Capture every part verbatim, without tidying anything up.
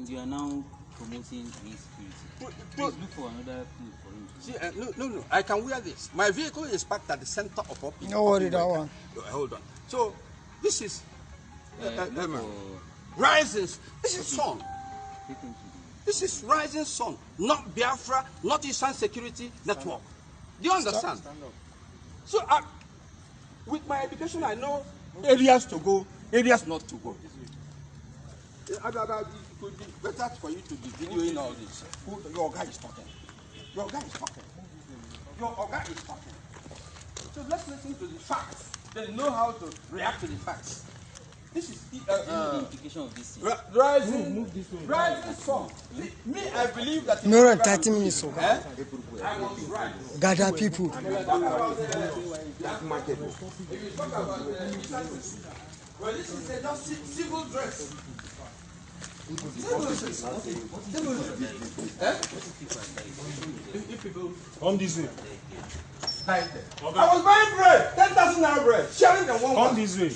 You are now promoting insecurity. Put- Please put- look for another clothes for him. See, uh, no, no, no. I can wear this. My vehicle is parked at the center of Opi. No worry that one. Uh, hold on. So, this is uh, uh, Uh, look um, for Rising. This is Sun. Take him to the This is Rising Sun, not Biafra, not Eastern Security Network. Do you understand? stand up. So, I, with my education, I know areas to go, areas not to go. I, I, I, it would be better for you to be videoing all this. Who, your guy is talking. Your guy is talking. Your guy is talking. So let's listen to the facts. They know how to react to the facts. This is uh, What is the uh, implication of this thing? Ri- rising, rising sun. Me, I believe that. No, no, thirty minutes. So. Eh? I was right. Gather people. If you talk about the, well, this is a just ci- civil dress. Civil dress. Civil dress. Eh? If, if people Come this way. hide them. I was buying bread, ten thousand naira bread, sharing the one. Come one. This way.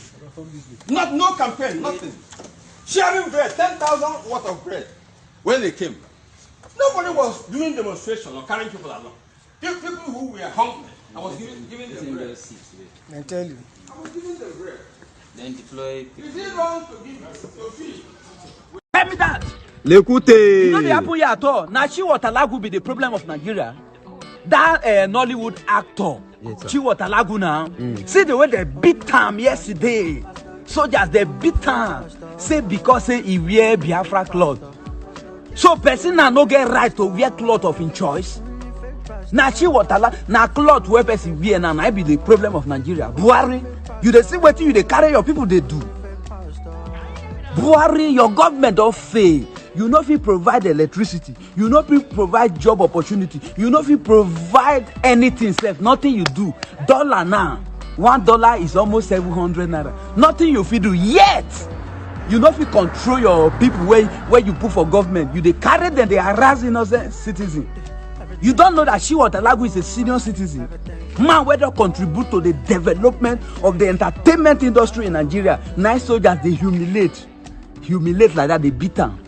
Not no campaign, nothing. Sharing bread, ten thousand worth of bread. When they came, nobody was doing demonstration or carrying people along. Pe- People who were hungry, I was giving, giving them bread. I tell you. I was giving them bread. Then deploy Is it wrong to give to feed? Tell me that. Lekute. E no dey happen here at all. Na Chiwatalagu be the problem of Nigeria. That uh, Nollywood actor, Chiwatalagu now. See the way they beat am yesterday. Soldiers, they beat am. Say because say he wear Biafra cloth. So person now no get right to wear cloth of him choice. Na Chiwatala, na cloth wey person wear now, na be the problem of Nigeria. Buhari, you dey see wetin you dey carry your people dey do. Buhari, your government don fail. You no fit provide electricity. You no fit provide job opportunity. You no fit provide anything sef. Nothing you do. Dollar now, one dollar is almost seven hundred naira. Nothing you fit do yet. You no fit control your people wey wey you put for government. You dey carry them, dey harass innocent citizen. You don know that Chiwatalagu is a senior citizen, man wey don contribute to the development of the entertainment industry in Nigeria. Na soldiers dey humiliate, humiliate like that, dey beat am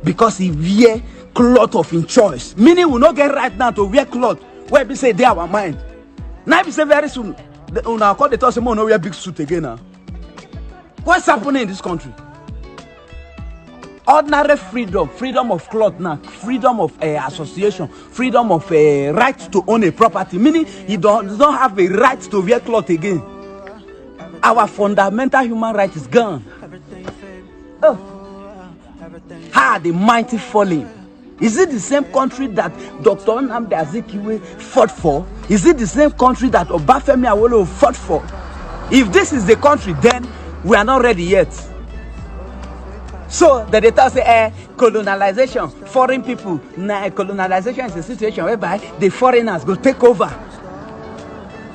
because he wear cloth of him choice. Meaning we no get right now to wear cloth wey be say dey our mind. Na be say very soon, the- una come dey talk say make we no wear big suit again now. What's happening in this country? Ordinary freedom, freedom of cloth now, freedom of uh, association, freedom of uh, right to own a property. Meaning you don't, you don't have a right to wear cloth again. Our fundamental human right is gone. Oh. How are the mighty falling? Is it the same country that Doctor Nnamdi Azikiwe fought for? Is it the same country that Obafemi Awolowo fought for? If this is the country, then we are not ready yet. So the data say, eh, colonization, foreign people. Now, colonization is a situation whereby the foreigners go take over.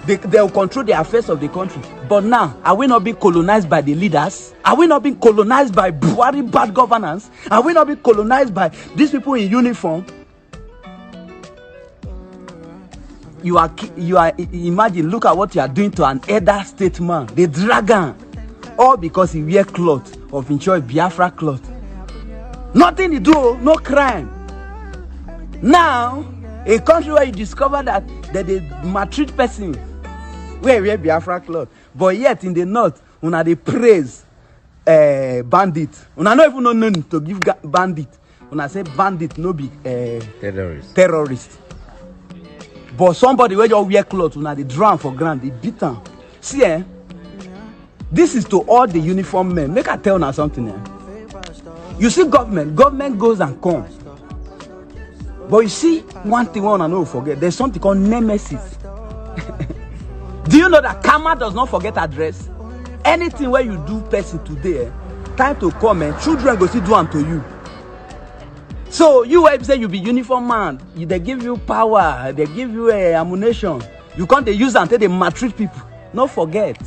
They, they will control the affairs of the country. But now, are we not being colonized by the leaders? Are we not being colonized by Buhari bad governance? Are we not being colonized by these people in uniform? You are, ki- you are. I- Imagine, look at what you are doing to an elder statesman. They drag him, all because he wear cloth of him choice, Biafra cloth. Nothing he do, no crime. Now, a country where you discover that that they maltreat person, where wear Biafra cloth, but yet in the north, una dey praise uh, bandit. Una no even know name to give ga- bandit. Una say bandit no be uh, Terrorist. Terrorist. But somebody wey just wear cloth, una dey drown for ground, dey beat am. See, eh? This is to all the uniform men. Make I tell una something, eh? You see, government, government goes and comes. But you see, one thing wey una no forget, there's something called nemesis. Do you know that karma does not forget address? Anything where you do person today, eh, time to come, eh, children go still do am to you. So you wey be say you be uniform man, you, they give you power, they give you uh, ammunition. You can't they use am take dey maltreat people. No forget.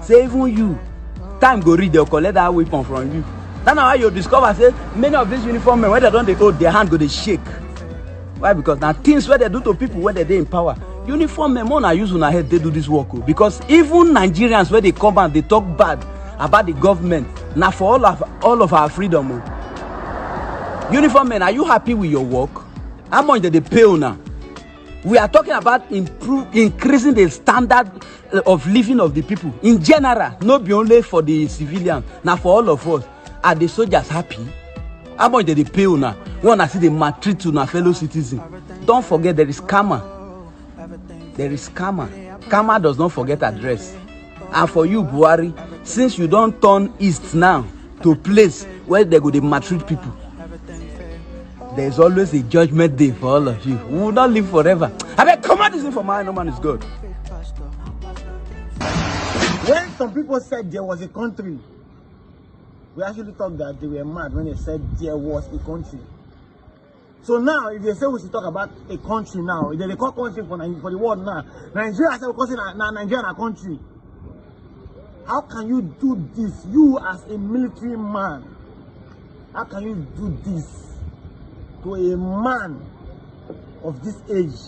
Say even you, time go reach, they'll collect that weapon from you. That's why you discover say many of these uniform men, when they don't they hold, their hand go they shake. Why? Because now things where they do to people when they dey in power. Uniform men, more na use una head they do this work. Oh. Because even Nigerians where they come and they talk bad about the government, now for all of all of our freedom. Oh. Uniform men, are you happy with your work? How much do they pay now? We are talking about improve, increasing the standard, uh, of living of the people in general, not be only for the civilian, now for all of us. Are the soldiers happy? How much do they pay now? One, I see they maltreat to our fellow citizen. Don't forget there is karma. There is karma. Karma does not forget address. And for you, Buhari, since you don't turn east now to place where they go dey maltreat people, there is always a judgment day for all of you. We will not live forever. I mean, come on, this thing for my no man is God. When some people said there was a country, we actually thought that they were mad when they said there was a country. So now, if they say we should talk about a country now, if they call country for, Ni- for the world now, Nigeria, say we call say na, na Nigeria na country. How can you do this? You as a military man, how can you do this to a man of this age?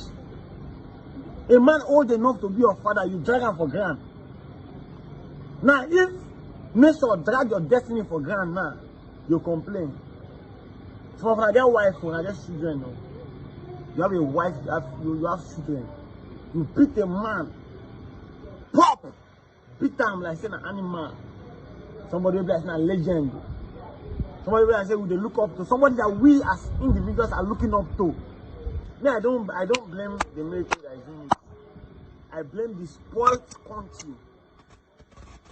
A man old enough to be your father, you drag him for ground. Now, if nature drag your destiny for ground now, you complain. Some of una get wife, una get children. No? You have a wife, you have, you, you have children. You beat a man, pop, beat him like say an animal. Somebody will be like a legend. Somebody will be like say we dey look up to. Somebody that we as individuals are looking up to. Me, I don't, I don't blame the military that is doing it. I blame the spoiled country.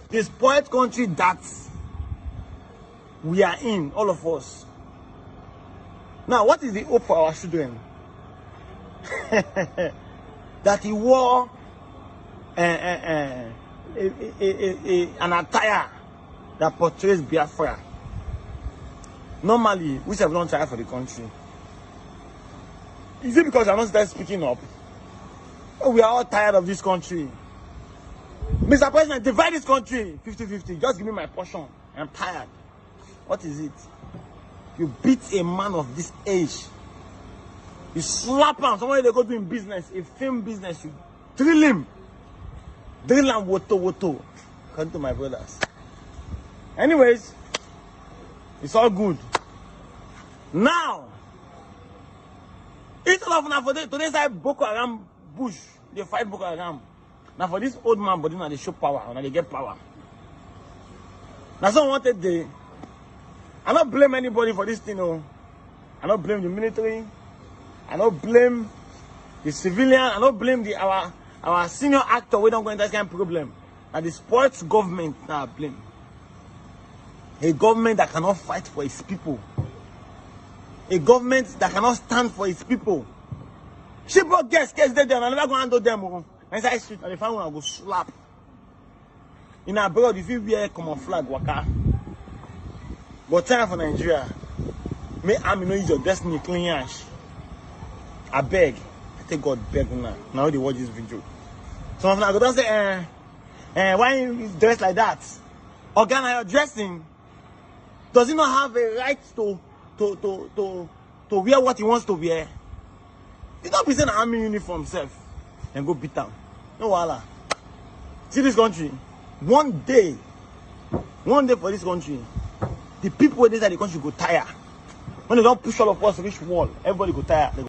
The spoiled country that we are in, all of us. Now, what is the hope for our children? That he wore uh, uh, uh, a, a, a, a, an attire that portrays Biafra. Normally, we have not tired for the country. Is it because I'm not started speaking up? Oh, we are all tired of this country. Mister President, divide this country fifty fifty. Just give me my portion. I'm tired. What is it? You beat a man of this age. You slap him. Somebody they go doing business, a film business. You drill him. Drill him woto woto. Come to my brothers. Anyways, it's all good. Now, it's all of now for today. Today inside Boko Haram bush, they fight Boko Haram. Now for this old man, but now they show power. Now they get power. Now so I wanted the. I don't blame anybody for this thing. Oh, I don't blame the military. I don't blame the civilian. I don't blame the our our senior actor. We don't go into that kind of problem. And the sports government now blame. A government that cannot fight for its people. A government that cannot stand for its people. Chibok girls case dey there, I never go handle them. Oh. Inside street, and the family go slap. In abroad, if you wear common flag, waka. But time for Nigeria, may army no use your destiny clean ash. I beg, I take God beg now. Now they watch this video. Some of them go down say, eh, eh, why you dress like that? Oga, na your dressing. Does he not have a right to to to to to wear what he wants to wear? You don't be saying army uniform self and go beat down. No wahala. See this country. One day, one day for this country, the people wey dey inside the country go tire. When they don't push all of us reach wall, everybody go tire. They go